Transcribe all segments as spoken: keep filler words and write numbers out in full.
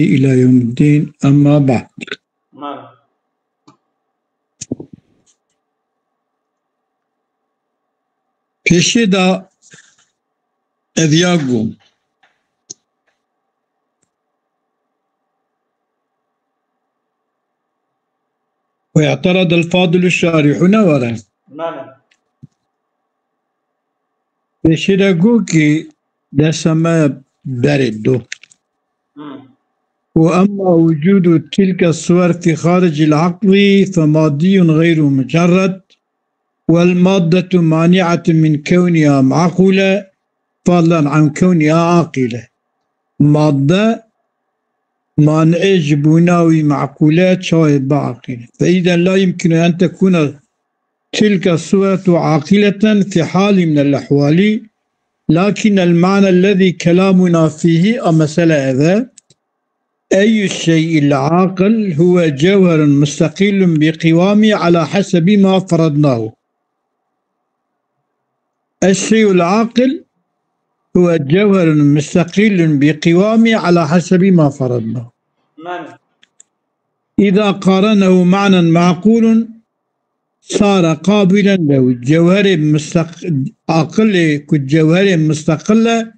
إلى يوم الدين، أما بعد. Mala. Pêşê de ev ya got. واعترض الفاضل الشارحون ورا. Mala. Pêşê de got ki dersa me berê do. Hmm. وأما وجود تلك الصور في خارج العقل فمادي غير مجرد، والمادة مانعة من كونها معقولة فضلا عن كونها عاقلة. Madde mani'ê ji bûna wî meqûl e, çawa be aqîl e. فإذا لا يمكن أن تكون تلك الصورة عاقلة في حال من الأحوال، لكن المعنى الذي كلامنا فيه، a mesele ev e, أي الشيء العاقل هو جوهر مستقل بقوامه على حسب ما فرضناه. الشيء العاقل هو جوهر مستقل بقوامه على حسب ما فرضناه. Mala. إذا قارنه معنى معقول صار قابلا له. Cewherê mustaq-, aqilê ku cewherê mustaqil e,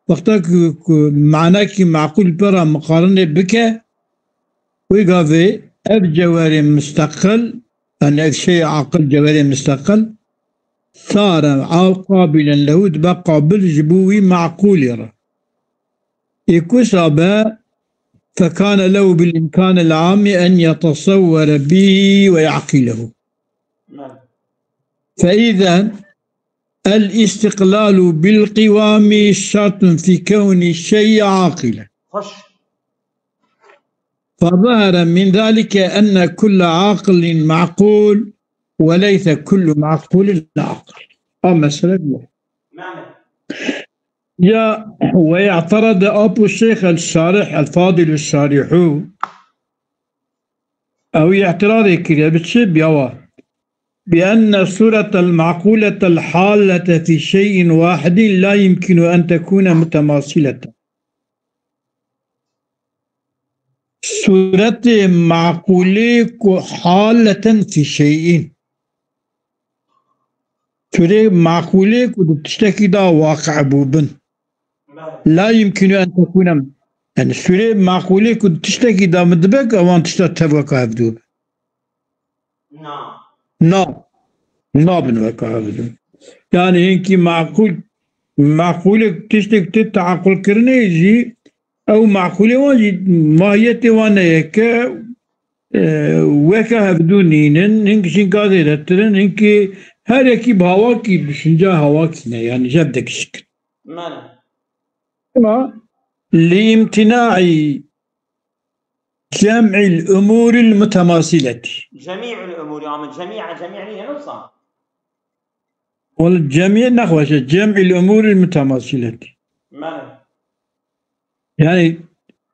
wexta ku, ku manekî meqûl pê re miqarinê bike, wê gavê ev cewherê mustaqil, yani ev şey aqil cewherê mustaqil, sare av qabilen lehu, dibe qabil ji bo wî meqûlê re. Ê ku sabe, فكان له بالإمكان العام أن يتصور به ويعقله. Mala. فإذا الاستقلال بالقوام شرط في كون الشيء عاقلا. Xweş. فظهر من ذلك أن كل عاقل معقول وليس كل معقول عاقل. A mesele bu. Mala. Ya, ويعترض أبو الشيخ الشارح الفاضل الشارح. Ew îtirazê kiriye, bi çi? Bi awa. بأن الصورة المعقولة الحالة في شيء واحد لا يمكن أن تكون متماثلة. Sûretê meqûlê ku haleten fî şeyîn. Sûretê meqûlê ku di tiştekî de waqe bûbin. La yumkinu en tekune. Yani sûretê meqûlê ku di tiştekî de min dibe ku ewan tişta tev weka hevdû bin. Na. Na. Nabin weka hevdû. Yani hinkî meqûl, meqûlê tiştek tê teaqulkirinê jî ew meqûlê wan jî mahiyetê wan ne yek e, weke hevdû nînin, hinkî jî gazêretir in, hinkî her yekî bi hawakî, düşünce hawakî ne, yani jev dekişik in. Mala. Ama لامتناع جمع الأمور المتماثلة. جميع الأمور، ama cemî, cemî niye yoksa? Wala cemî nexweş e, جمع الأمور المتماثلة. Mala. Yani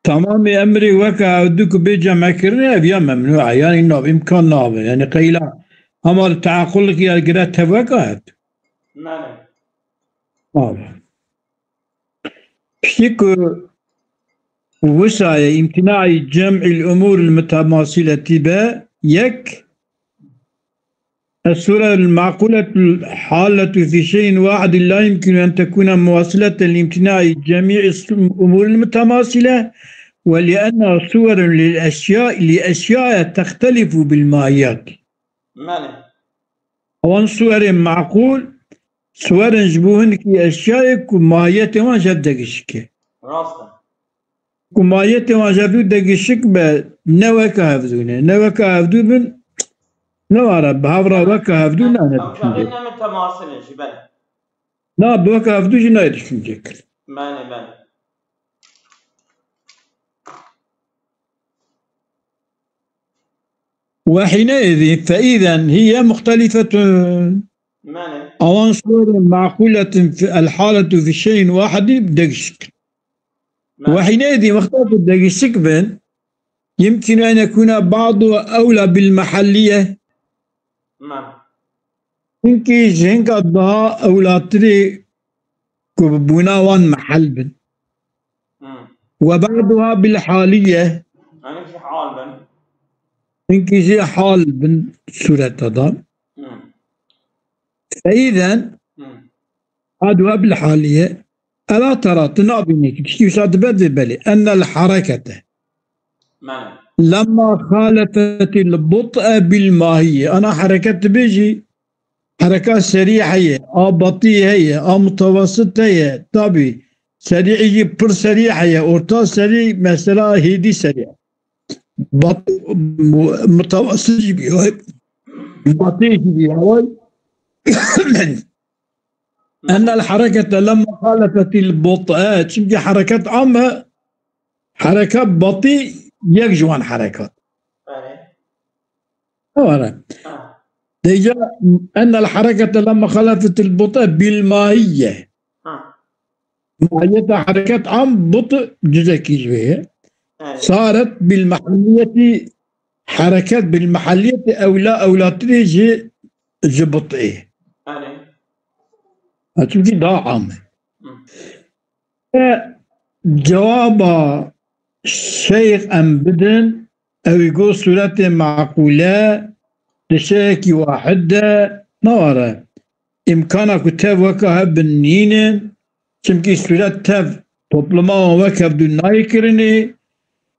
tamamê emrê weke hevdû ku bê cem'kirinê ev ya memnû e, yani nav, îmkan nabe. Yani qeyla hema li teaqulek ya gire tev weke hevdû. Mala. Nabe. Piştî ku wisa ye îmtînaî cem'îl umûril mutemasileti be, yek, الصورة المعقولة الحالة في شيء واحد لا يمكن أن تكون مواصلة لامتناع جميع الأمور المتماثلة، ولأنها صور للأشياء، لأشياء تختلف بالماهيات. Mane. Ewan suwerên meqûl, suwerên ji bo hindikî eşyayê ku mahiyetê wan ji hev degişik e. Rast e. Ku mahiyetê wan ji hev degişik be, ne weke hevdû ne. Ne weke hevdû bin, ne were bi hev re weke hevdû ne, ne. Ew çaxê ne mutemasil in jî, belê. Na, bi weke hevdû jî nayê düşüncê kir. Belê, belê. وحينئذ فإذا هي مختلفة. Mane. Ewan suwerên meqûletin fi, el haletu fi şeyin wahidî degişik. Mane. وحينئذ wexta ku degişik bin, يمكن أن يكون بعضها أولى بالمحلية. Mane. Hinkî ji hinka daha ewlatirê ku bi bûna wan mehel bin. Hmm. وبعضها بالحالية. Hinkî jî hal bin sureta da. Hmm. فإذا Hmm. بعضها بالحالية. ألا ترى, tu nabînî ku tiştî wisa dibe, dê belê. أن الحركة Mane. لما خالفت البطء بالماهية. Ana hereket dibêjî, hereka serî heye, a batî heye, a mutawassit heye. Tabî, serî jî pir serî heye, orta serî, mesela hêdî serî. Bat-, mu-, mutawassit jî bî, batî jî bî, أن الحركة لما خالفت البطء. Çimkî hereket am e, hereket batî yek ji wan herekat. Belê. Were. Ha. Dêca, أن الحركة لما خالفت البطء بالماهية. Ha. Mahiyeta hereket am, but'u cizekî ji wê ye. Belê. صارت بالمحلية, hereket بالمحلية ewla, ewlatirê ji, ji but'ê. Belê. Ha, çimkî daha am e. Hı. E, cewaba şeyx em bidin, ew ê got sûretê meqûle di şeyekî wahid de neware. Îmkana ku tev weka hev bin nînin, çimkî sûret tev topluma wan wek hevdû nayê kirinê,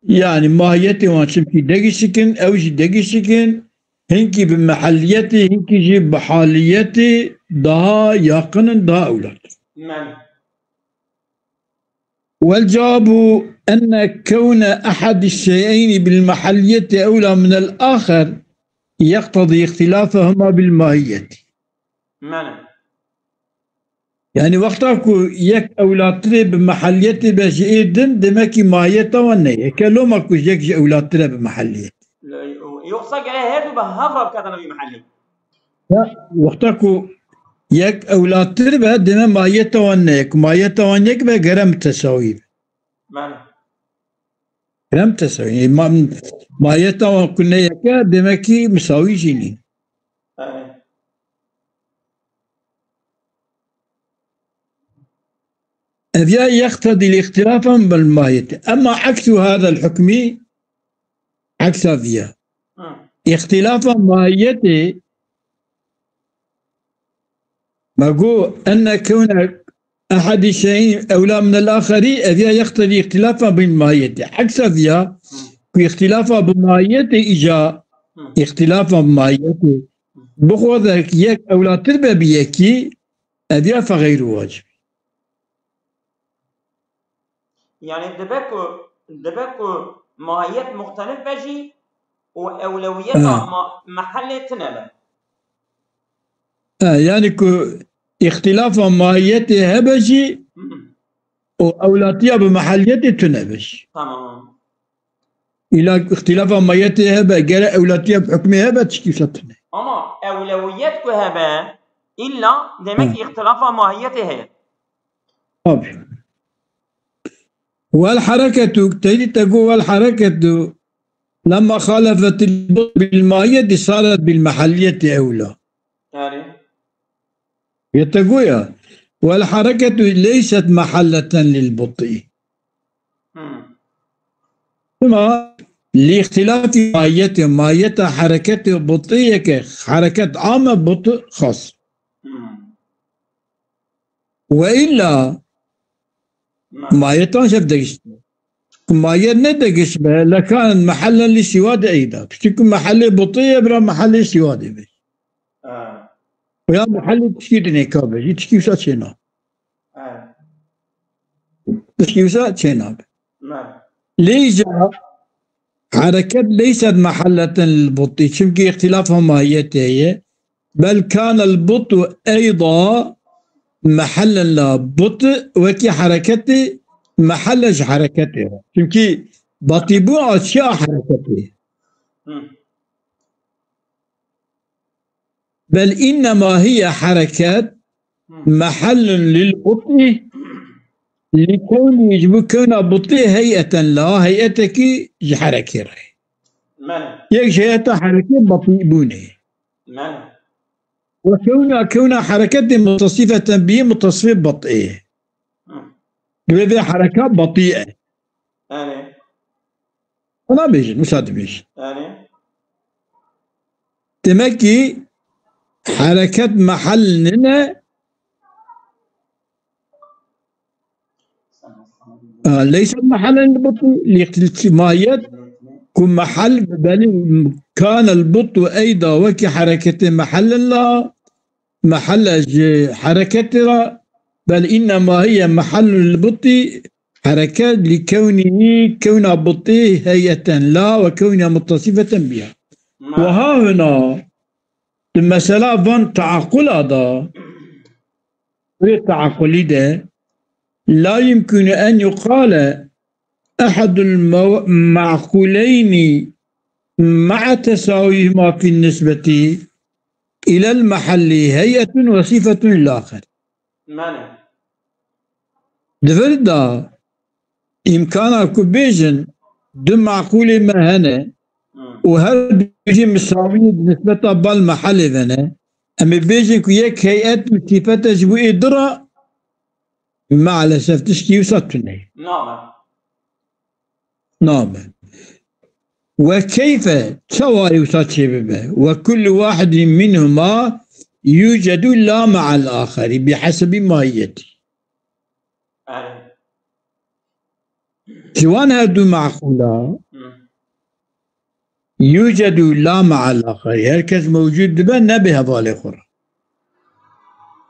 yanî mahiyetê wan çimkî degişik in, ew jî degişik in, hinkî bi mehelliyetê, hinkî jî bi haliyetê daha yaqin in, daha ewlat. Mane. والجواب أن كون أحد الشيئين بالمحلية أولى من الآخر يقتضي اختلافهما بالماهية. Mane. Yani wexta ku yek ewlattirê bi meheliyetê be ji ê din, demek ki mahiyeta wan ne ye. Ke loma ku yek ji ewlattire bi meheliyet. Yoksa gere her du bi hev re biketine wî mehelî. Ya, wexta ku yek ewlattir be, deme mahiyeta wan ne ye. Ku mahiyeta wan yek be, gere mitesawî be. Mane. Gere mitesawî. Ma-, mahiyeta wan ku ne yek e, demek ki misawî jî nîn. Mane. Ev ya يقتضي الاختلاف بالماهية. أما عكس هذا الحكم, عكس هذا. Ha. اختلاف ماهية, ما قو أن كون أحد الشيئين أولى من الآخر, ev ya يقتضي اختلافا بالماهية. عكس هذا, Hı. Ku اختلافا بالماهية إجا, Hı. اختلافا بالماهية. Bixwaze yek ewlatir be bi yekî, ev ya فغير واجب. Yani dibe ku, dibe ku mahiyet muxtelif be jî û ewlewiyeta Ha. ma-, mehelê tune be. Ha, yani ku îxtilafa mahiyetê hebe jî Hı hı. û ewlatiya bi meheliyetê tune be jî. Tamam. Îla îxtilafa mahiyetê hebe, gere ewlatiya bi hukmê hebe, tiştî wisa tune. Ama ewlewiyet ku hebe, îlla demek Ha. îxtilafa mahiyetê heye. Tabii. والحركة, teyî te got, والحركة لما خالفت البطء بالماهية صارت بالمحلية أولى. Yani? Ya te got ya, والحركة ليست محلة للبطء. Hmm. Ama لاختلاف ماهية, mahiyeta hereketê but'ê yek e, hereket am e, but'u xas. Hmm. Ve illa Ma- mahiyetan şev degiştî. Mahiyet ne degiş be, لكانت محلا لسواد أيضا. Piştî ku mehelê but'ê ye, bira mehelê siwadê be. Ha. Ya mehelê tiştî dinê ka be, tiştî wisa çêna. Ha. Tiştî wisa çênabe. Ma- Lê îca hereket ليست محلة للبطء. Çimkî îxtilafa mahiyetê ye. بل كان البطء أيضا محلا للبطء, wekî hereketê mehele ji hereketê re. Çimkî batîbûn a çi a hereketê? Hı. بل إنما هي حركة Hı. محل للبطء لكونه, ji bo kewna but'ê هيئة لها, heyetekî ji herekê re. Mane. Yek ji heyeta herekê batîbûnê. Mane. Ve kewna, kewna hereketê متصفة به متصفê but'ê. Hı. Divê vê hereka batî e. Erê. Ona bêjin, wisa dibêjin. Erê. Demek ki hereket mehel nine, e, leysa mehelen li butî, li, li mahiyet ku mehel belî, kanel butu eyda wekî hereketê mehelen la, mehele ji hereketê ra, bel innema hiye mehellul butî hereket li kewnî, kewna butî heyeten la ve kewna muttasifeten biha. Ve ha huna di mesela van taaqula da, vê taakulî de, la yumkinu en yuqale ehedul mew-, ma'kuleyni ma'a tesawihima fi nisbeti ilel mehalli heyetun ve sifetun ila axir. Mane. Di vir de îmkana ku bêjin du maqûlê me hene Hmm. û her du jî misawî di nisbeta bal mehelê ve ne, em ê bêjin ku yek heyet û sîfete ji bo ê du re, maalesef tiştî wisa tune ye. Nabe. Nabe. Ve keyfe, çawa ê wisa çêbibe? Ve kullu wahidin minhuma yucedu la ma'al axeri bi hesebî mahiyetî. Erê. Ji wan her du maqûla Hmm. yucedu la ma'al axeri. Her kes mewcûd dibe, ne bi hevalê xwe re.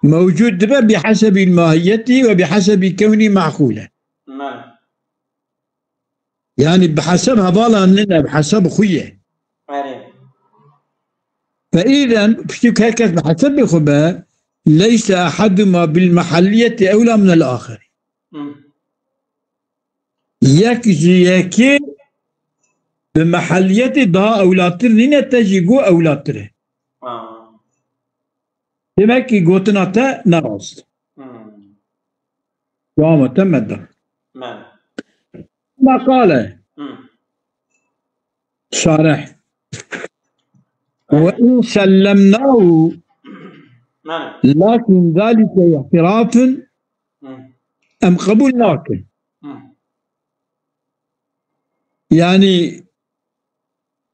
Mewcûd dibe bi hesebî mahiyetî ve bi hesebî kewnî maqûl e. Mane. Yani bi heseb hevalan nine, bi heseb xwe ye. Erê. Fe îzen, piştî ku her kes bi hesebê xwe be, leyse eheduma bil mehelliyeti ewla minel axeri. Hmm. Yek ji yekê bi mehelliyetê daha ewlatir nîne, te jî got ewlatir e. Ha. Demek ki gotina te ne rast. Hmm. Dewama te me da. Mane. Ma qale Hmm. şarih. Ve in sellemnahu Mane. lakin zalike ihtirafun Hmm. em qebûl nakin. Hmm. Yani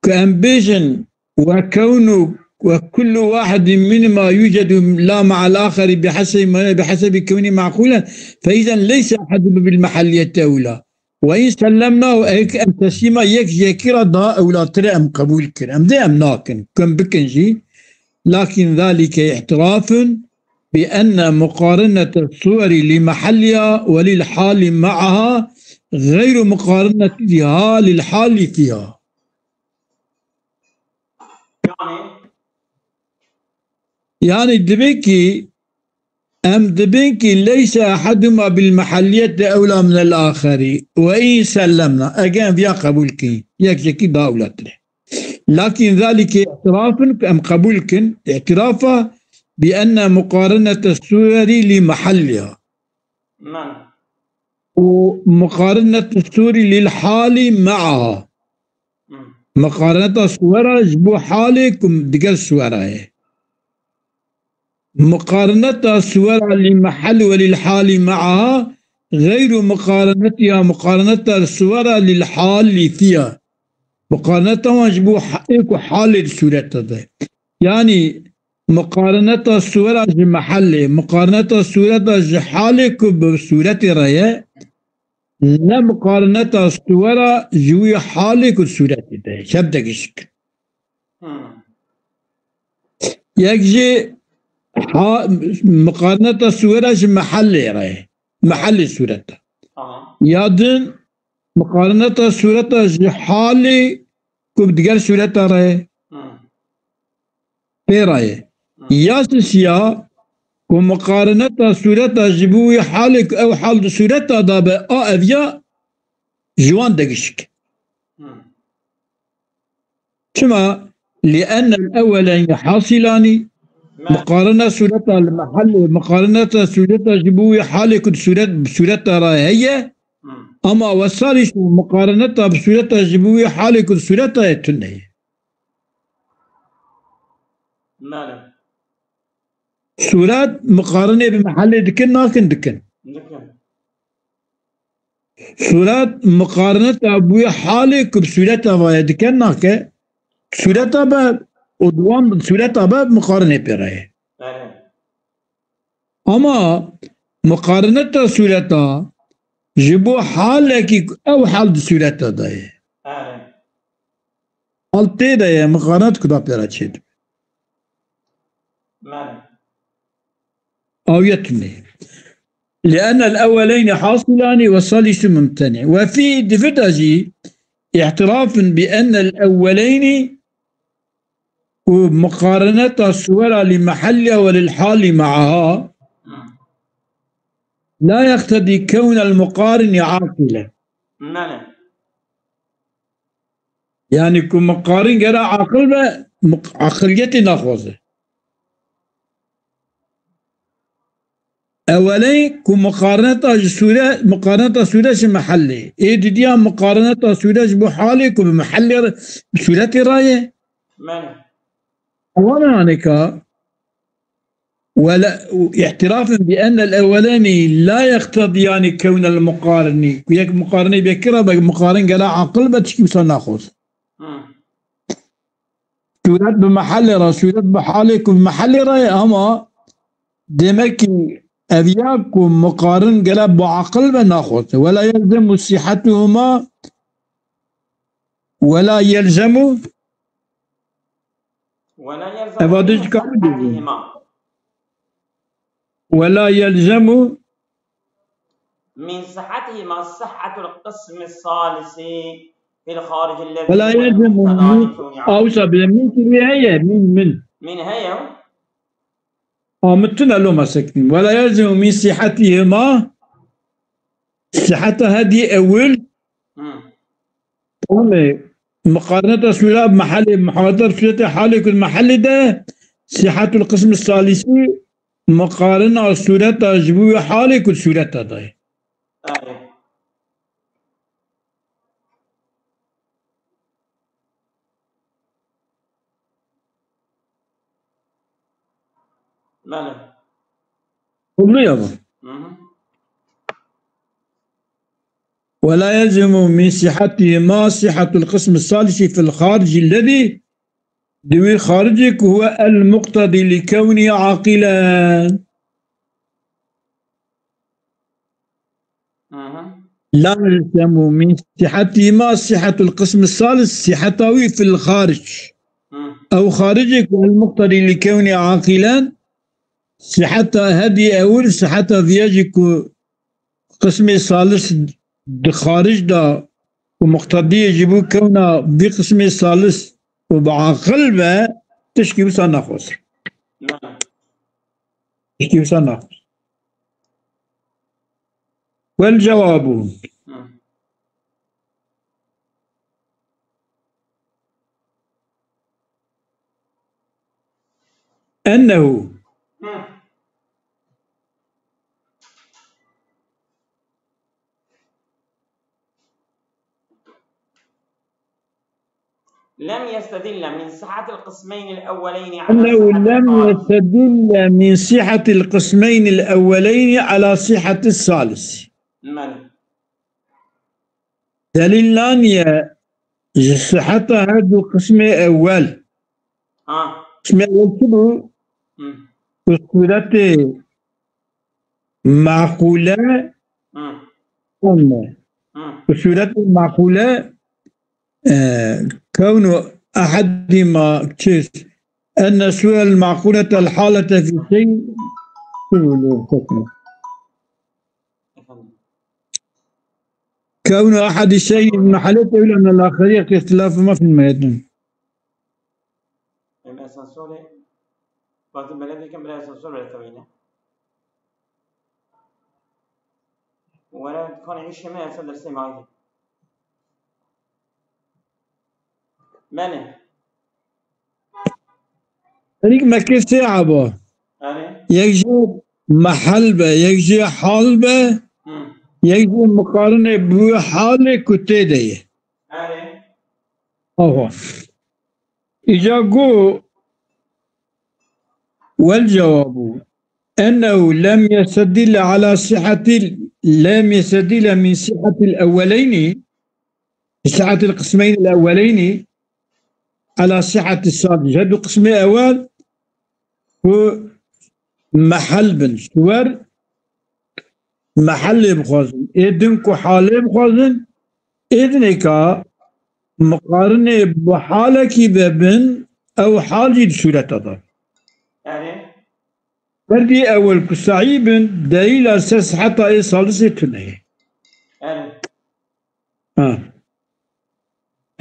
ku em bêjin ve kewnu ve kullu wahidin minhuma yucedu la ma'al axeri bi hesebî, bi hesebî kewnî maqûlen, fe îzen leyse ehedun bil mehelliyeti ewla. Ve in sellemnahu, eger em teslîma yek ji yekî re daha ewlatir e, em qebûl kir. Em dê em nakin. Ku em bikin jî. Lakin zalike ihtirafun bi enne muqarenete suweri li mehelliha ve lil hali ma'aha gayru muqarenetiha lil hali fiha. Yani Yani dibe ki em dibin ki leyse eheduma bil mehelliyeti ewla minel axeri ve in sellemna. Eger em viya qebûl kin, yek jekî daha ewlatir e. Lakin zalike ihtirafun, em qebûl kin, ihtirafa bi enne muqarenete suweri li mehelliha. Mane. Û muqarenete suweri lil hali ma'aha. Hmm. Muqareneta suwera ji bo halê ku digel suwera ye. Muqareneta suwera li mehel ve lil hali ma'aha gayru muqarenetiha muqareneta suwera lil hali fiha. Muqareneta wan ji bo ha-, ê ku halê di sûreta de. Yani muqareneta suwera ji mehelê, muqareneta sûreta ji halê ku bi sûretê re ye, ne muqareneta suwera ji wî halê ku sûretê de ye. Çep de gişik. Hmm. Yek jî ha, muqareneta suwera ji mehelê re ye. Mehelê sûreta. Tamam. Ya din muqareneta sûreta ji halê ku bi diger sûreta re ye. Hmm. Pê re ye. Ya sisiya ku muqareneta sûreta ji bo wî halê ku ew hal di sûreta de be a ev ya ji wan de gişik. Hmm. Çima? Li ennel ewwelen hasilani. Me. Muqarene sûreta li mehelê, muqareneta sûreta ji bo wî halê ku di sûret, sûreta re heye, Hmm. ama wesarî muqareneta bi sûreta ji bo wî halê ku di sûreta ye tune ye. Mane. Sûret muqarenê bi mehelê dikin, nakin, dikin. Dikin. Sûret miqarineta bi wî halê ku bi sûreta ve ye dike nake. Sûreta be û diwan sûreta be miqarinê pê re ye. Belê. Ama miqarineta sûreta ji bo halekî ku ew hal di sûreta de ye. Belê. Hal tê de ye, miqarinet ku da pê re çêdibe. Belê. Awiyetun. لأن الأولين حاصلان والثالث ممتنع. وفي دفداجي اعتراف بأن الأولين ومقارنة الصور لمحلها وللحال معها لا يقتضي كون المقارن عاقلا. Belê. Yanî ku miqarin gere aqil be, miq-, aqiliyetê naxwaze. Eweley ku miqarineta ji sûre, miqarineta sûre ji mehellê. Ê didiya miqarineta sûre ji bo halê ku bi mehellê re, bi sûretê re ye. Belê. Ewana anêka ولا، اعتراف بأن الأولين لا يقتضيان كون المقارن. Ku yek miqarinê bê kira be, miqarin gela aqil be, tişkî wisa naxwaz. Hmm. Sûret bi mehelê re, sûret bi halê ku bi mehelê re ye, ama demek ki ev ya ku miqarin gela bi aqil be naxwaz. ولا يلزم صحتهما، ولا يلزم ولا يلزم Eva من dij ka bibînin. صحتهما. ولا يلزم من صحتهما صحة القسم الثالث في الخارج الذي ولا هو يلزم المقتضى من لكون عاقلا. Awsa bile min kirî heye, min, min. Min heye. A, min tune loma seknî. ولا يلزم من صحتهما صحة هذه أول. Hmm. Tamam e. Miqarineta sûra mehelê, miqarineta sûretê halê ku mehelê de, sihatul qism salisi, miqarina sûreta ji bo halê ku sûreta de ye. Belê. Belê. Oldu ya bu. Hı hı. ولا يلزم من صحتهما صحة القسم الثالث في الخارج الذي دوي خارجك هو المقتضي لكونه عاقلا. Hı hı. لا يلزم من صحتهما صحة القسم الثالث صحتهما في الخارج. Hı. أو خارجك هو المقتضي لكونه عاقلا. Siheta hedî ewil, siheta viyajî ku qismê salis di xaric de û muqtediyê ji bo kewna vî qismê salis û bi aqil be, tişkî wisa naxwazin. Tişkî wisa naxwazin. Wel cewabu. Ennehu. لم يستدل من صحة القسمين الأولين على أنه صحة لم الخارج. يستدل من صحة القسمين الأولين على صحة الثالث. Belê. Delîl naniye ji siheta her du qismê ewel. Ha. Qismê ewel çi bû? Hı. Ku sûretê maqûle Hı. anne. Hı. Ku sûretê maqûle, e, kewnu ehedî ma çi? Enne sûrel maqûlete el halete fî şey. Efendim. Kewnu ehedî şey mehalet ewle min el axeriye ki ihtilafuma fil meyedin. Em asansörê, bazı belediye kem bile asansör bile tevîne. Were kanê işê me esa dersê me ayê. Mene. Herîk me kê sê aba. Erê. Yek jê mehel be, yek jê hal be, Hı. yek jê miqarine bi wê halê ku tê de ye. Erê. Aha. Îca got, wel cewabu, ennehu lem yestedille ala sihetil لم يستدل من صحة الأولين، صحة القسمين الأولين على صحة الثالث. Her du qismê ewel ku mehel bin, suwer mehellê bixwazin. Ê din ku halê bixwazin, ê dinêka miqarinê bi halekî vebin, ew hal jî di sûreta de. Yani? Ferdî ewel ku sahî bin, delîla ser siheta ê salisê tune ye. Yani? Ha.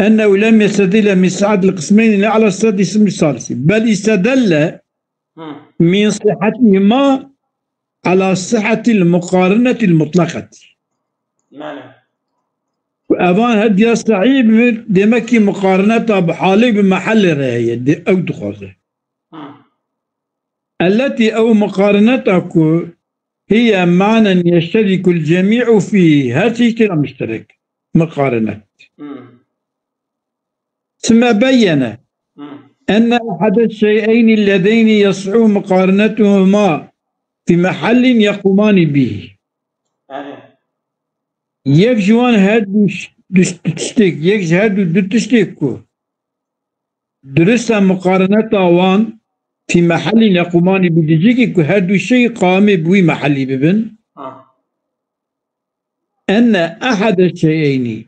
أنه لم يستدل من صحة القسمين على صحة القسم الثالث، بل استدل Hı. من صحتهما على صحة المقارنة المطلقة. Yani. Evan her diya sahî bin, demek ki muqarineta bi halê bi mehellê re heye, de-, ew dixwaze. Hı. التي، ew muqarineta ku هي معنى يشترك الجميع فيه، her tiştê re muşterek, muqarinet. Hmm. ثم بين Hmm. أن أحد الشيئين اللذين يصح مقارنتهما في محل يقومان به. Yani. Yek ji wan her du ş-, du ş-, tiştêk, yek ji her du, du tiştêk ku Dirust e, muqareneta wan fî mehellî neqûmanî bî, dijîkî ku her du şey qamê bi wî mehellî bibin. Ha. Enne ehede şey'eynî,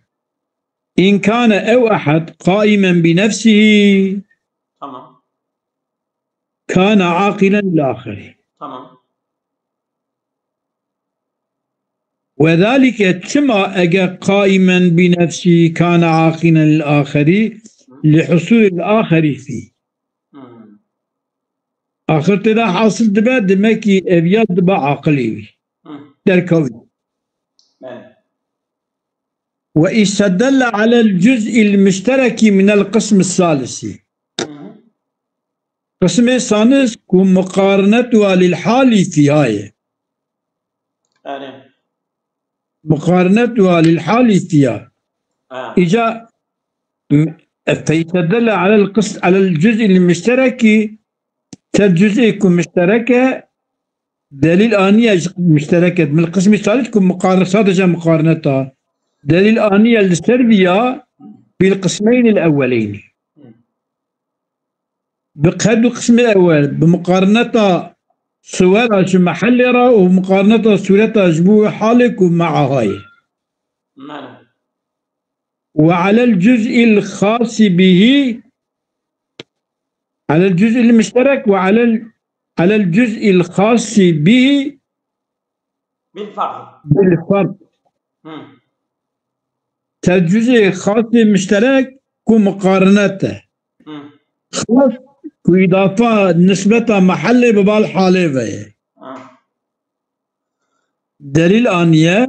in kane ew ehed qaimen bi nefsihî, Tamam. kane aqilen lil axerî. Tamam. Ve zalike, çima eger qaimen bi nefsî kane aqilen lil axerî, li husulil axerî fî. Hmm. Axir tê de hasil dibe, demek ki ev ya dibe aqilê wî. Hmm. Derkewî. Evet. Ve istedelle alel cüz'il müştereki minel qismis salisi. Hmm. Qismê sanis ku muqarinetuha lil halî fiha ye. Yani. Muqarinetuha lil halî fiha. Ha. Îca, m-, e, feytedelle alel qis-, alel cüz'il müştereki, ser cüz'ê ku müşterek e, delîl aniye ji müşterek e. Min qismî salis ku muqar-, sadece muqarineta. Delîl aniye li ser viya bil qismeynil ewweleyn. Hı. Bi her du qismê ewel, bi muqarineta suwera ji mehellê re û muqarineta sûreta ji bo halê ku meaha ye. Mane. Ve alel cüz'il xasi bihi, alel cüz'il müşterek ve alel, alel cüz'il xasi bihi Bil fard. Bil fard. Hı. Ser cüzê xasê müşterek ku muqarinet e. Hı. Xas ku îdafa nisbeta mehellê bi bal halê ve ye. Ha. Delîl aniye.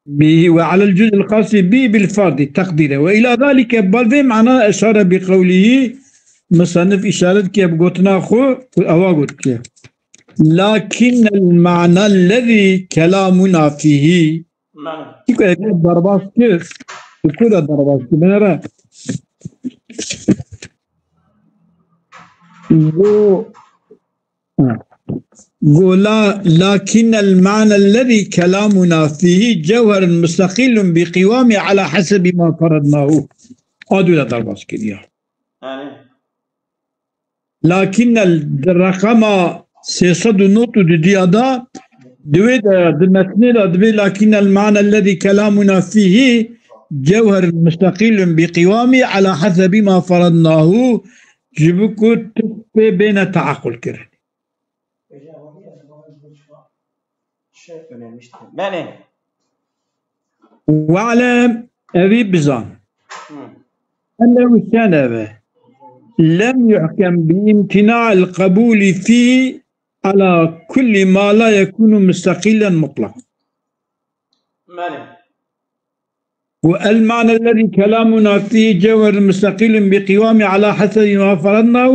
Bihi ve alel cüz'il xasi bihi bil fardi teqdîre. Ve ila zalike, bal vê mana eşare bi qewlihi, musannif îşaret ke bi gotina xwe, ewa got ke. Lakinnel ma'na lezî kelamuna fihi. Mane. Çiko ev derbas kir, ku da derbas kir, bine re. Bu Go la, lakinnel ma'nellezî kelamuna fîhî cewherun mustaqilun bi qîwamî ala hesebî ma ferednahu. A dû de derbas kiriya. Yani. Lakinnel di reqema sê sed û nod û du diya da, di wê de, di metnê de dibê lakinnel ma'nellezî kelamuna fîhî cewherun mustaqilun bi qîwamî ala hesebî ma ferednahu. Ji bo ku tişt pê bêne teaqul kirin. Belê. We'lem, evî bizan. Hı. Ennehu şeneve. Lem yuhkem bi imtina'il qebûlî fî ala kulli ma la yekûnu musteqîlen mutlak. Belê. والمعنى الذي كلامنا فيه جوهر مستقل بقوام على حسب ما فرضناه،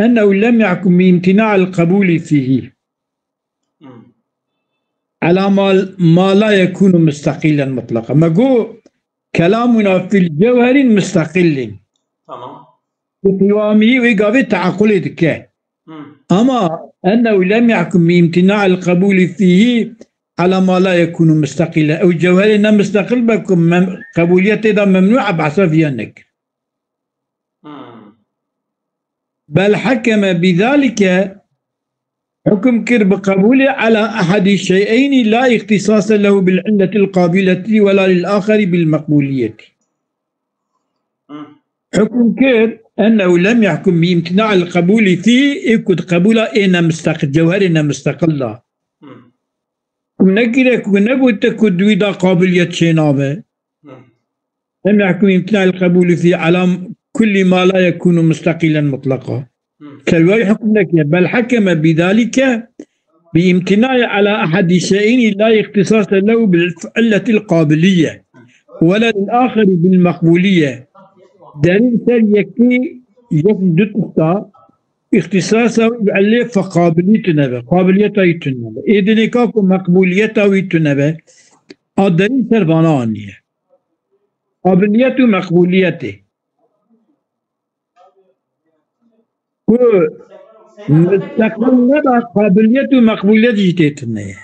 أنه لم يحكم بامتناع القبول فيه. Hmm. على ما، ما لا يكون مستقلا مطلقا. Me got, كلامنا في الجوهر مستقل. Tamam. Bi qîwamî wê gavê teaqulê dike. Hmm. Ama أنه لم يحكم بامتناع القبول فيه على ما لا يكون مستقلا. Ew cewherê ne misteqil be ku mem-, qebûliyetê de memnû e, behsa viya nekir. Hmm. بل حكم بذلك, hukm kir bi qebûlê, على أحد الشيئين لا اختصاص له بالعلة القابلة ولا للآخر بالمقبولية. Hmm. Hukm kir, أنه لم يحكم بامتناع القبول فيه, ê ku di qebûla ê ne misteqil, cewherê ne misteqil da. Hmm. Hukm nekire ku negote ku di wî da qabiliyet çênabe. Hmm. لم يحكم بامتناع القبول فيه على كل ما لا يكون مستقلا مطلقا. Hmm. Ser wî hukm nekire. بل حكم بذلك بامتناع على أحد الشيئين لا اختصاص له بالعلة القابلية ولا للآخر بالمقبولية. Delîl ser yekî, yek du tişta îxtisasa wî bi ilê feqabilî tune be, qabiliyeta wî tune be. Ê dinê ka ku meqbûliyeta wî tune be, a delîl ser vana aniye. Qabiliyet û meqbûliyetê. Ku misteqil nebe, qabiliyet û meqbûliyet jî tê tune ye.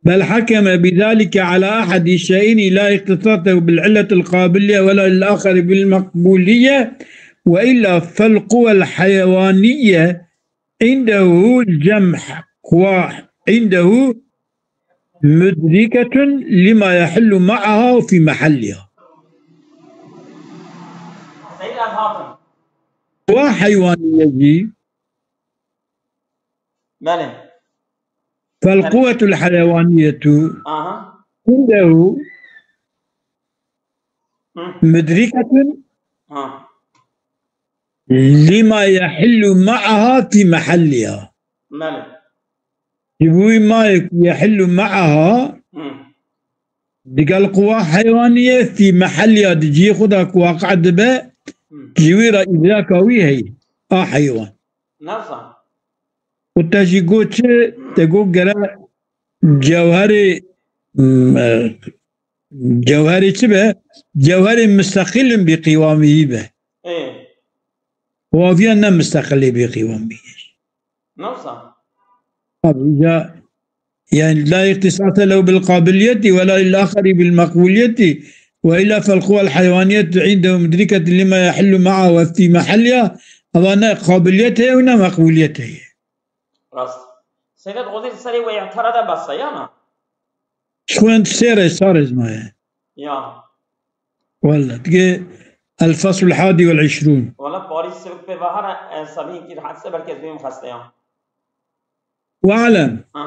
بل حكم بذلك على أحد الشيئين لا اختصاص له بالعلة القابلية ولا للآخر بالمقبولية، وإلا فالقوى الحيوانية عنده الجمح، قوى عنده مدركة لما يحل معها في محلها. Quwa heywanî ye jî. Belê. فالقوة الحيوانية Aha. عنده Hı. مدركة Ha. لما يحل معها في محلها. Belê. Ji bo wî mayê ku يحل معها Hı. digel quwa heywaniyê fî mehelya di cihê xwe de ku waqe dibe, Hı. ji wî re îdraka wî heye, a heywan. Newsa. Û te jî got çi? Te got gere cewherê, m, e, cewherê çi be? Cewherê misteqilin bi qîwamî be. Ê. Waviya ne misteqilê bi qîwamî. Newsa. Abi, ya, yani, لا اختصاص له بالقابلية ولا للآخر بالمقبولية، وإلا فالقوى الحيوانية عنده مدركة لما يحل معها وفي محلها. Ava ne qabiliyet heye û ne meqbuliyet heye. Rast. Seyda, dixwazî li serê wê îtira de behsa, ya na? Ji xwe sê rêz, çar rêz maye. Ya. Wala, dige الفصل الحادي والعشرون. Wala, parî sivik pê ve hara, e, sabîn kî hetse belkî ez bîm xeste ya. واعلم. Ha.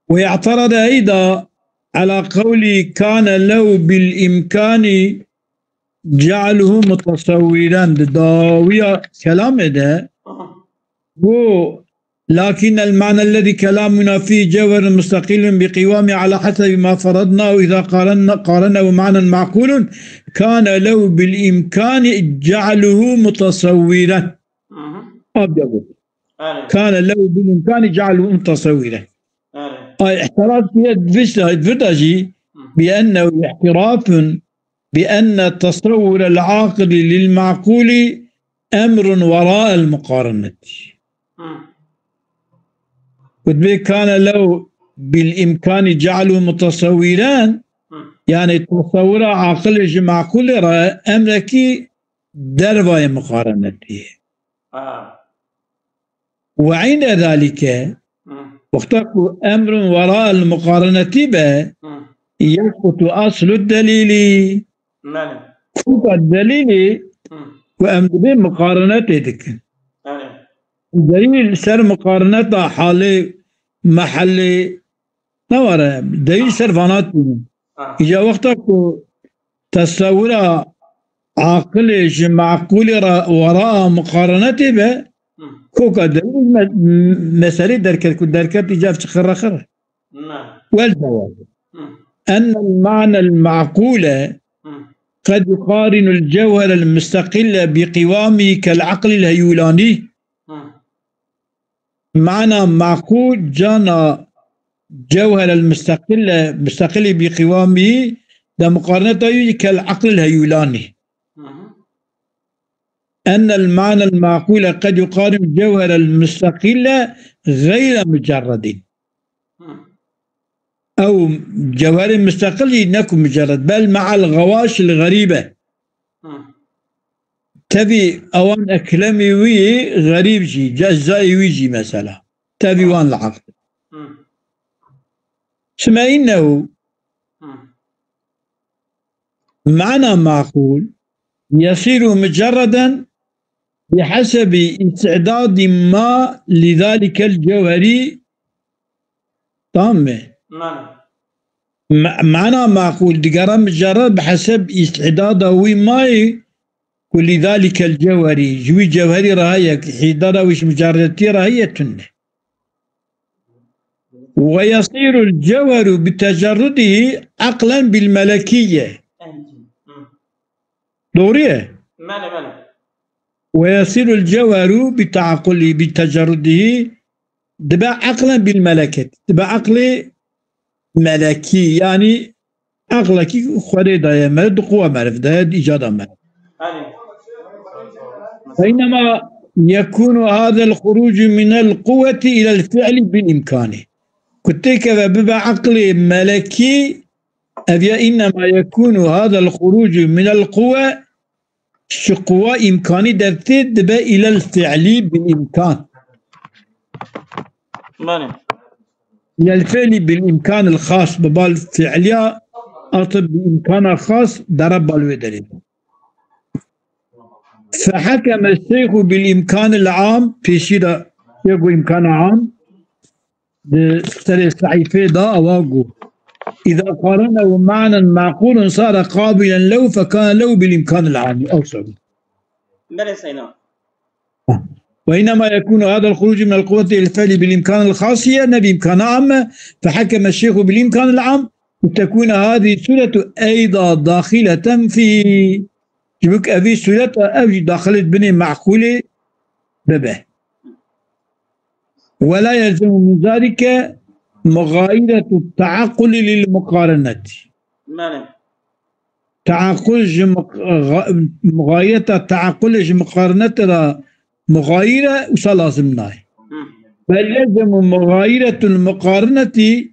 واعترض أيضا على قول كان له بالإمكان جعله متصورا. Di dawiya kelamê de Aha. got, لكن المعنى الذي كلامنا فيه جوهر مستقل بقوامه على حسب ما فرضناه إذا قارنا، قارنه معنى معقول كان له بالإمكان جعله متصورا. Aha. Abi got. Belê. كان له بالإمكان جعله متصورا. Belê. Ay, ihtiraz diye dvişta, dvirda jî, Hı. بأنه اعتراف بأن تصور العاقل للمعقول أمر وراء المقارنة. Hı. Got, كان له بالإمكان جعله متصورا, Hı. yani tesewira aqilê ji maqulê re emrekî dervayê muqarenetî. Ha. وعند ذلك, Hı. wexta ku emrun wera el muqarenetî be, Hı. يسقط أصل الدليل. Belê. Koka delîlê Hı. ku em dibê muqarenetê dikin. Belê. Delîl ser muqareneta halê, mehelê, ne were, delîl ser vana tînin. Ha. Îca wexta ku tesewira aqilê ji maqûlê re wera muqarenetê be, Hı. koka delîl me-, meselê derket ku derket îca çi xirre xirre. Ne. Wel cevabı. Hı. أن المعنى المعقول Hı. قد يقارن الجوهر المستقل بقوامه كالعقل الهيولاني. Hı. Mana maqûl cana cewher el mustaqil, mustaqilî bi qîwamî De muqareneta wî kel aqlil heyûlanî. Hı hı. Ennel ma'nel ma'qule qed yuqarinu cewherel mustaqile gayre mucerredin. Hı. Ew cewherê mustaqil jî ne ku mucerred, bel ma'al xewaşil xerîbe. Hı. Tevî ewan eklemî wî xerîb jî, eczayê wî jî mesela. Tevî wan li aql. Hı. Sime innehu. Hı. Mana maqûl yesîru mucerreden bihesebi îstidadî ma li zalikel cewherî. Tamam mı? Mane. Ma-, mana maqûl digere mucerred bi heseb îstidada wî mayê ku li zalikel cewherî, ji wî cewherî re heye, îstidada wî ji mucerrediyê re heye tune. Ve yasîrul cewheru bi tecerrudihî aqlen bil melekiyye. Hı. Doğru ye? Mane, mane. Ve yasîrul cewheru bi taaqqulî, bi tecerrudihî, dibe aqlen bil meleket. Dibe aqlê melekî, yanî aqlekî Xwedê daye meriv, di quwa meriv de, di îcada meriv. Belê. Fe innema yekûnu hazel xurucu minel quwweti ilel fi'li bil imkani. Ku têkeve bibe aqlê melekî, ev ya innema yekûnu hazel xurucu minel quwwe, ji quwa îmkanî dertê dibe ilel fi'lî bil îmkan. Belê. Ilel fi'lî bil îmkanil xas, bi bal fi'liya atib bi îmkana xas dere bal wê derê. Fehekeme şeyxu bil îmkanil am, pêşî de yê ku îmkana am, di serê sehîfê de ewa got. Îza qarenehu ma'nen ma'qûlen sare qabilen lehu fekane lehu bil îmkanil amî. Ew ser. Belê seyda. وإنما يكون هذا الخروج من القوة إلى الفعل بالإمكان الخاصية، ne bi îmkana amme, فحكم الشيخ بالإمكان العام، وتكون هذه السورة أيضا داخلة فيه. Ji bo ku evî sûreta ev jî daxilê binê meqûlê bibe. ولا يلزم من ذلك مغايرة التعقل للمقارنة. Belê. Teaqul ji muq-, ga-, muxayireta teaqulê ji muqarinetê re muxayire wisa lazim nayê. Hı. Bel yelzemu muxayiretul muqarinetî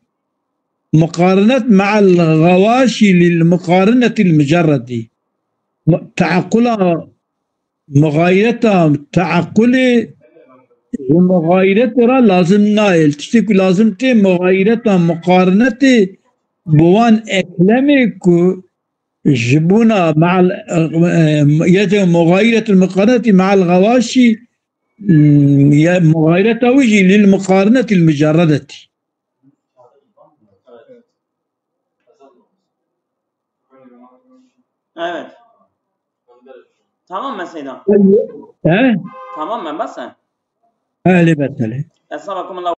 muqarinet me'al xewaşî lil muqarinetil mucerredî. Mu-, teaqula muxayireta teaqulê ji muxayiretê re lazim nayê. Tiştê ku lazim tê muxayireta muqarinetê bi wan eklemê ku ji bona me'al, e, e, yece muxayiretul muqarinetî me'al xewaşî, mm, ye muxayireta wî jî lil muqarinetil mucerredetî. Evet. Tamam mı Seyda? He? Tamam mı? Bas sen. Ehlî mesele. Estağfirullah.